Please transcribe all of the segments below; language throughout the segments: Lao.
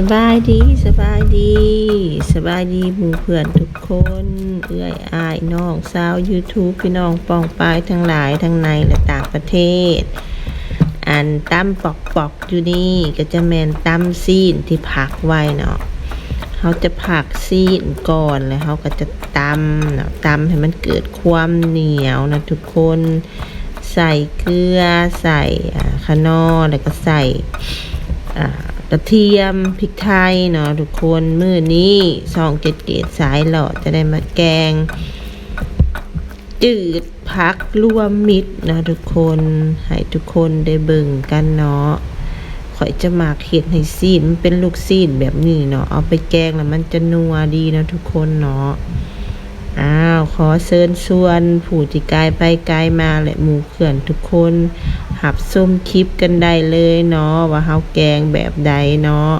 ສະບາຍດີ ສະບາຍດີ ສະບາຍດີໝູ່ເພື່ອນທຸກຄົນ ເອື້ອຍອ້າຍນ້ອງຊາວຢູທູບ ພີ່ນ້ອງປ້ອງປາຍທັງຫຼາຍ ທັງໃນ ແລະ ຕ່າງປະເທດ. ອັນຕຳປອກໆຢູ່ນີ້ກໍຈະແມ່ນຕຳຊີ້ນທີ່ພັກໄວ້ເນາະ. ເຮົາຈະພັກຊີ້ນກ່ອນ ແລ້ວເຮົາກໍຈະຕຳເນາະ ຕຳໃຫ້ມັນເກີດຄວາມໜຽວນະທຸກຄົນ. ໃສ່ເກືອ ໃສ່ ອາ ຂະໜໍ່ ແລ້ວກໍໃສ່ ອາ ກະທຽມ ພິກໄທເນາະທຸກຄົນ. ມື້ນີ້ຊ່ອງເຈັດເກດສາຍຫຼໍ່ຈະໄດ້ມາແກງຈືດຜັກລວມມິດເນາະທຸກຄົນ ໃຫ້ທຸກຄົນໄດ້ເບິ່ງກັນເນາະ. ຂ້ອຍຈະມັກເຮັດໃຫ້ຊີ້ນ ມັນເປັນລູກຊີ້ນແບບນີ້ເນາະ ເອົາໄປແກງແລ້ວມັນຈະນົວດີເນາະທຸກຄົນເນາະ. ອ້າວ ຂໍເຊີນຊວນຜູ້ທີ່ກາຍໄປກາຍມາ ແລະ ໝູ່ເພື່ອນທຸກຄົນ ຮັບຊົມຄລິບກັນໄດ້ເລີຍເນາະ ວ່າເຮົາແກງແບບໃດເນາະ.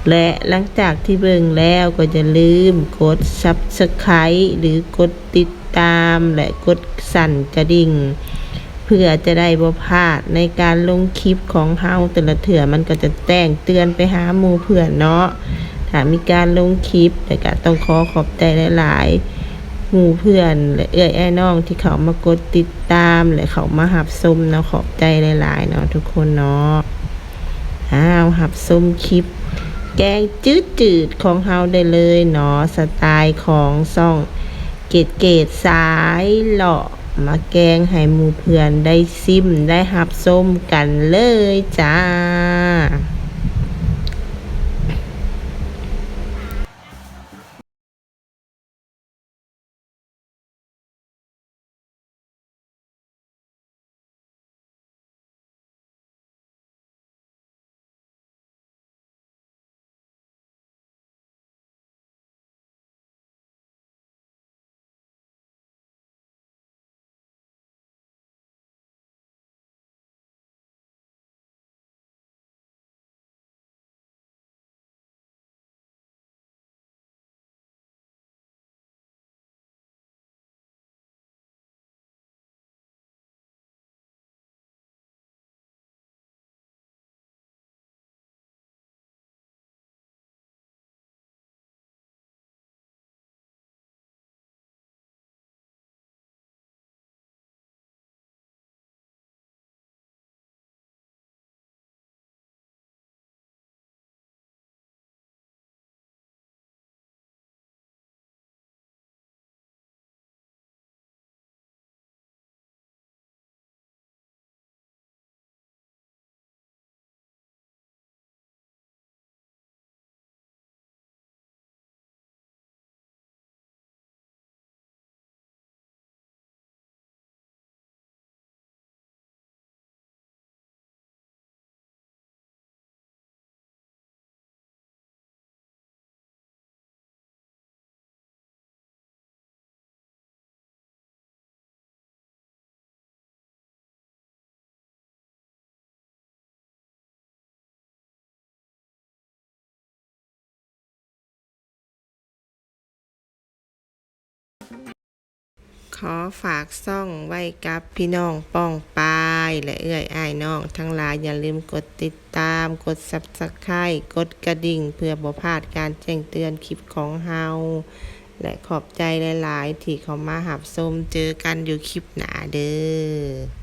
ແລະ ຫຼັງຈາກທີ່ເບິ່ງແລ້ວ ກໍຢ່າລືມກົດ Subscribe ຫຼື ກົດຕິດຕາມ ແລະ ກົດສັ່ນກະດິ່ງ ເພື່ອຈະໄດ້ບໍ່ພາດໃນການລົງຄລິບຂອງເຮົາແຕ່ລະເທື່ອ ມັນກໍຈະແຈ້ງເຕືອນໄປຫາໝູ່ເພື່ອນເນາະ ຖ້າມີການລົງຄລິບ. ແລ້ວກະຕ້ອງຂໍຂອບໃຈຫຼາຍໆ ໝູ່ເພື່ອນ ແລະ ເອື້ອຍອ້າຍນ້ອງທີ່ເຂົ້າມາກົດຕິດຕາມ ແລະ ເຂົ້າມາຮັບຊົມເນາະ. ຂອບໃຈຫຼາຍໆເນາະທຸກຄົນເນາະ. ອ້າວ ຮັບຊົມຄລິບແກງຈືດໆຂອງເຮົາໄດ້ເລີຍເນາະ ສະໄຕຂອງຊ່ອງເກດເກດສາຍຫຼໍ່ ມາແກງໃຫ້ໝູ່ເພື່ອນໄດ້ຊິມໄດ້ຮັບຊົມກັນເລີຍຈ້າ. ຂໍຝາກຊ່ອງໄວ້ກັບພີ່ນ້ອງປ້ອງປາຍ ແລະ ເອື້ອຍອ້າຍນ້ອງທັງຫຼາຍ. ຢ່າລືມກົດຕິດຕາມ, ກົດ Subscribe, ກົດກະດິ່ງ ເພື່ອບໍ່ພາດການແຈ້ງເຕືອນຄລິບຂອງເຮົາ ແລະ ຂອບໃຈຫຼາຍໆທີ່ເຂົ້າມາຮັບຊົມ. ເຈີກັນຢູ່ຄລິບໜ້າເດີ້.